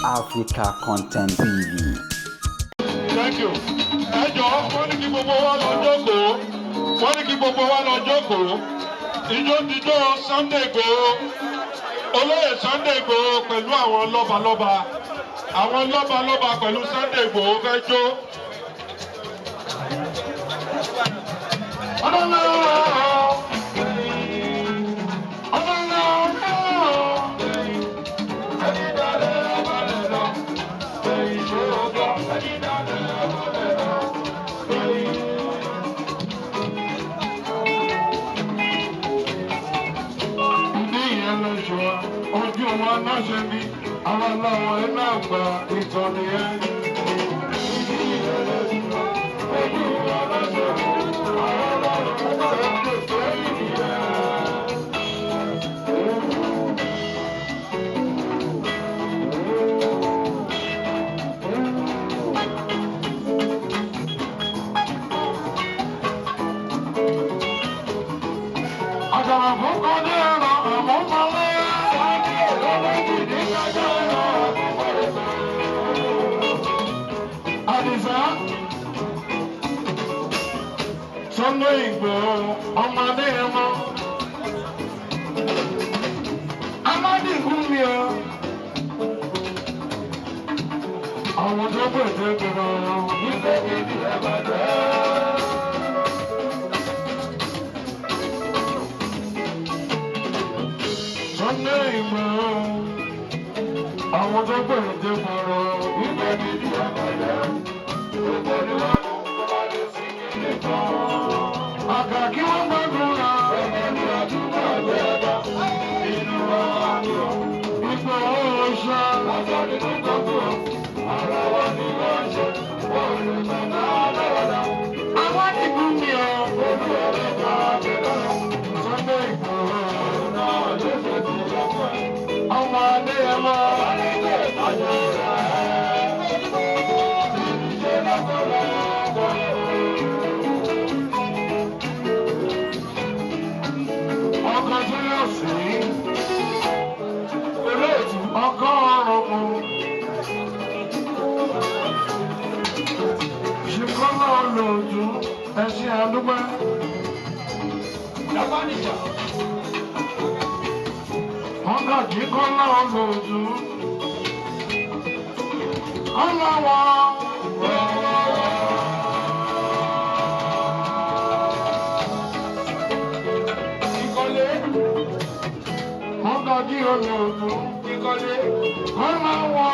Africa Content TV. Thank you. Ẹ jọ̀ọ́, wọ́n ní kí gbogbo wa lọ jókòó. Wọ́n ní kí gbogbo wa lọ jókòó. Ijó ti jó Sunday Igboho. Olóyè Sunday Igboho pẹ̀lú àwọn lọ́balọ́ba. Àwọn lọ́balọ́ba pẹ̀lú Sunday Igboho fẹ́ jó. Ní ìyẹn lóṣù wa, ojú wa náà ṣe ní àwọn aláwọ̀ ẹ̀ náà gba ìtọ́ni ẹ̀. Àkàrà fún kọjá ẹ̀rọ àmúmọ́lé. Àdìsá. Sunday Igboho ọmọdé ẹ mọ́. Amádìgún mi o. Àwọn tó pèsè gbèrò wípé bíbí ẹ bàjẹ́. Sunday Igboho àwọn tó pèsè gbèrò wípé bíbí ẹ bàjẹ́. Gbogbo ni wọ́n mú kó bá lè sí kíni kan. Àkà kí wọ́n gbàdúrà. Ẹgbẹ́ ní àdúgbò àgbẹ̀dá. Inú wa wà ní o. Ìgbòho ṣá. Lásán nínú gbogbo. Ara wa ni wọ́n ṣe. Wọ́n lè bàbá lọ́wọ́dà. Àwọn ìlú mi o. Olúwa ló bá mi lọ́wọ́. Sunday Igboho. Náà ló ṣe ti lọ́kọ̀. Ọmọ adé ẹ mọ́. Alẹ́ ìtajà rẹ̀. Ṣé lọ́kọ̀ọ́lọ́kọ̀? Ọkọ̀ tó yọ̀ sí olóòtú ọkọ̀ ọ̀rọ̀ mu. Ṣùkọ́lá olóòtú ẹṣin àdúgbò. Mọ́gàjí kọ́lá olóòtú. Kọ́lá wọ. Ìkọlé, Mọ́gàjí olóòtú. ìkọlé. Kọ́lá wọ.